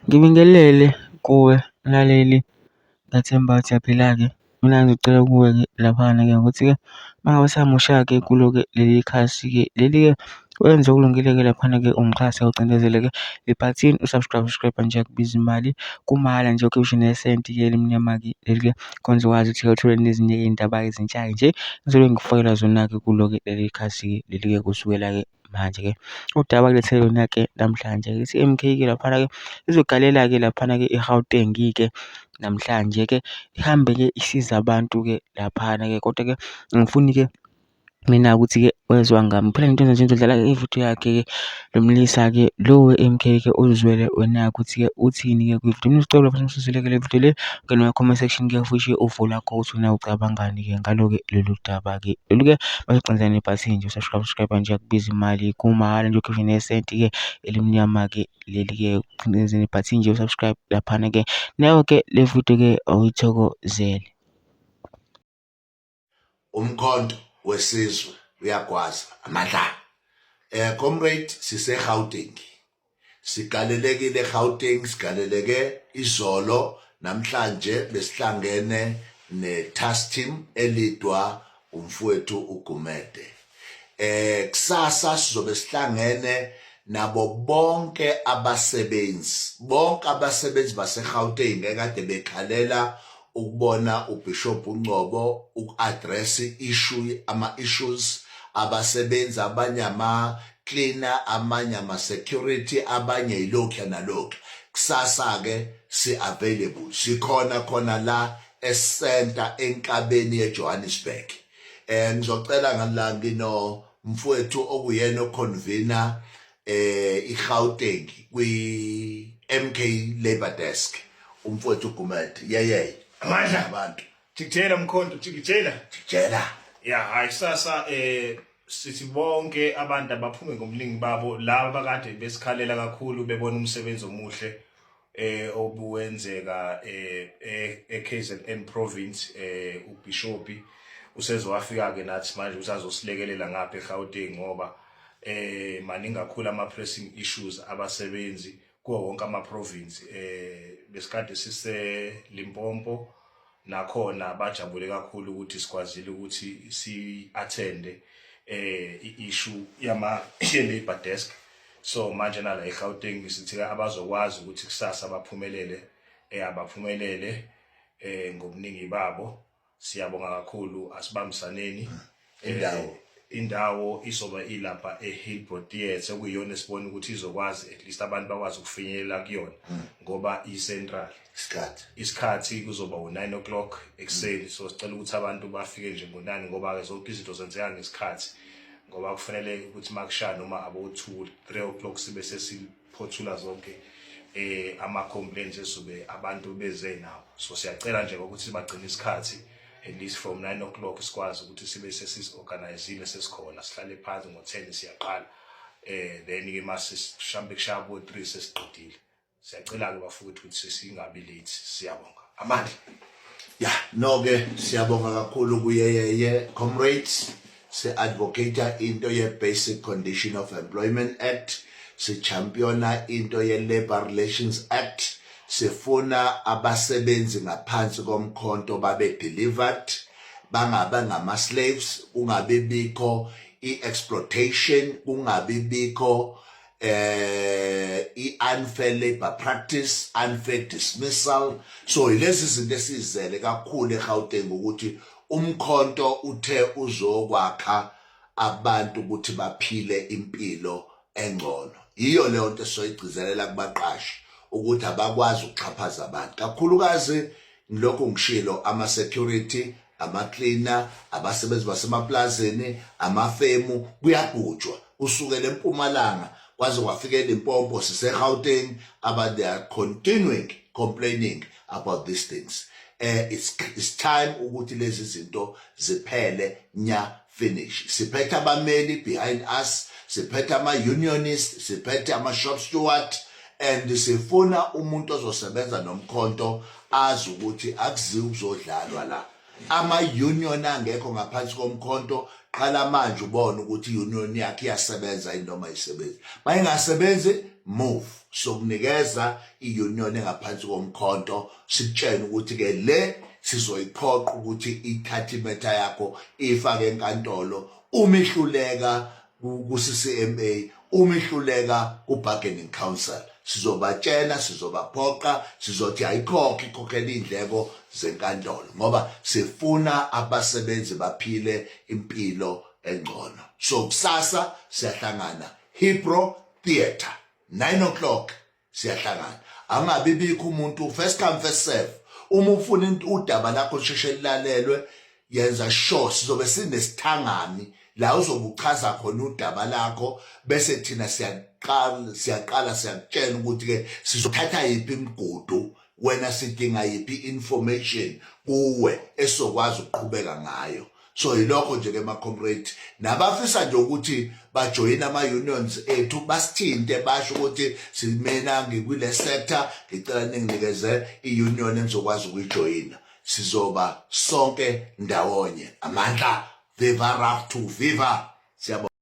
Ngibingelele kuwe mlaleli, ngiyathemba ukuthi uyaphila-ke. Mina ngizocela kuwe-ke laphana-ke ukuthi-ke uma ngabe usamusha-ke kulo-ke leli khasi-ke leli-ke wenze okulungile-ke laphana-ke ungixhase ucindezele-ke ibhathini u-subscribe, subscribe nje akubizi imali kumahhala nje awukhiphi ngisho nesenti-ke elimnyama-ke leli-ke khona uzokwazi ukuthi-ke uthole nezinye iy'ndaba ezintsha-ke nje engizobe ngikufakela zona-ke kulo-ke leli khasi-ke leli-ke kusukela-ke manje-ke. Udaba engilethele lona-ke namhlanje lithi i-M_K-ke laphana-ke izogalela-ke laphana-ke eGauteng-ke namhlanje-ke ihambe-ke isize abantu-ke laphana-ke kodwa-ke angifuni-ke mina ukuthi-ke wezwa ngami. Phela into nje ngizodlala ividiyo yakhe-ke lo mlisa-ke lo we-M_K-ke uzizwele wena-ke ukuthi-ke uthini-ke kwividiyo. Mina ngizocela lapho usizwele-ke le vidiyo le ungene kuma-comment section-ke ushiye uvo lwakho ukuthi wena ucabangani-ke ngalo-ke lolu daba-ke. Lolu-ke bazogcina nebhathini nje u-subscribe, subscribe nje akubizi imali kumahhala nje ukhiphe nesenti-ke elimnyama-ke leli-ke ugcine ibhathini nje u-subscribe laphana-ke. Nayo-ke le vidiyo-ke awuyithokozele. Umkhonto wesizwe uyagwaza amandla. Comrade sise Gauteng. Sigalelekile eGauteng, sigaleleke izolo namhlanje besihlangene ne task team elidwa umfowethu uGumede. Kusasa sizobe sihlangene nabo bonke abasebenzi, bonke abasebenzi baseGauteng ekade bekhalela ukubona uBishop uNgcobo uku-address issue ama-issues abasebenzi abanye ama-cleaner amanye ama-security abanye yilokhuya nalokhu. Kusasa-ke si-available sikhona khona la esenta enkabeni yeJohannesburg. Ngizocela ngala ngino mfowethu okuyena oconvener iGauteng kwi MK Labour Desk umfowethu Gumede yeye Amandla. Abantu. Jikijela mkhonto, jikijela. Jikijela. Ya, hayi kusasa sithi bonke abantu abaphume ngobuningi babo laba bakade besikhalela kakhulu bebona umsebenzi omuhle obuwenzeka eKZN province uBishopi usezowafika ke nathi manje usazosilekelela ngapha eGauteng ngoba maningi kakhulu ama pressing issues abasebenzi kuwo wonke ama province. Besikade sise Limpopo nakhona bajabule kakhulu ukuthi sikwazile ukuthi si attend i-issue yama labor desk. So manje nala eGauteng sithi abazokwazi ukuthi kusasa baphumelele, abaphumelele ngobuningi babo. Siyabonga kakhulu, asibambisaneni. Indawo. Indawo izoba ilapha eHillbrow Theatre okuyiyona esibona ukuthi izokwazi at least abantu bakwazi ukufinyelela kuyona ngoba i-central. Isikhathi. Isikhathi kuzoba u-9 o'clock ekuseni, so sicela ukuthi abantu bafike nje ngo-9 ngoba-ke zonke izinto zenzeka ngesikhathi ngoba kufanele ukuthi makushaya noma abo-2 3 o'clock sibe sesiphothula zonke ama-complaints esuke abantu beze nawo. So siyacela nje ukuthi bagcine isikhathi at least from 9 o'clock sikwazi ukuthi sibe sesizi-organizile sesikhona, sihlale phansi ngo-10 siyaqala, then ke mase sishambe kushaya bo-3 sesiqedile. Siyacela-ke bafowethu ukuthi singabi late. Siyabonga, amandla. Ya, no ke siyabonga kakhulu kuyeyeye comrades. Si-advocate into ye-Basic Condition of Employment Act, si-championa into ye-Labor Relations Act. Sifuna abasebenzi ngaphansi komkhonto babe delivered, bangabe ngama-slaves, kungabi bikho i-exploitation, kungabi bikho i-unfair labor practice, unfair dismissal. So yilezi zinto esizele kakhulu eGauteng ukuthi umkhonto uthe uzokwakha abantu ukuthi baphile impilo engcono. Yiyo leyo nto esizoyigcizelela kubaqashi ukuthi abakwazi ukuxhaphaza abantu kakhulukazi. Ngilokhu ngishilo, ama-security, ama-cleaner, abasebenzi basemaplazini, amafemu, kuyagujwa kusukela eMpumalanga kwaze kwafika eLimpopo. Sise-Gauteng, abantu they are continuing complaining about these things. It's time ukuthi lezi zinto ziphele nya, finish. Siphethe abameli behind us, siphethe ama-unionist, siphethe ama-shop steward and sifuna umuntu ozosebenza nomkhonto azi ukuthi akuziwe ukuzodlalwa la. Ama-union angekho ngaphansi komkhonto, qala manje ubone ukuthi i-union yakhe iyasebenza yini noma ayisebenzi. Mayingasebenzi, move. Sokunikeza i-union engaphansi komkhonto, sikutshene ukuthi ke le sizoyiphoqa ukuthi ithathe imetha yakho ifake enkantolo uma ihluleka ku-CCMA, uma ihluleka ku-bargaining council. Sizobatshena, sizobaphoqa, sizothi ayikhokhe, ikhokhele iy'ndleko zenkantolo, ngoba sifuna abasebenzi baphile impilo engcono. So kusasa siyahlangana Hebrew Theatre, 9 o'clock siyahlangana. Angabi bikho umuntu, first come first serve. Uma ufuna udaba lakho lisheshe lilalelwe, yenza sure sizobe sinesithangami la uzobe uchaza khona udaba lakho, bese thina siyaqala siyaqala siyakutshela ukuthi ke sizothatha yiphi imigudu, wena sidinga yiphi information kuwe esizokwazi ukuqhubeka ngayo. So yilokho nje ke ma comrade, nabafisa nje ukuthi bajoyina ama unions ethu basithinte, basho ukuthi simina ngikwile sector, ngicela ninginikeze i union engizokwazi ukuyijoyina. Sizoba sonke ndawonye. Amandla, viva RAF 2, viva. Siyabonga.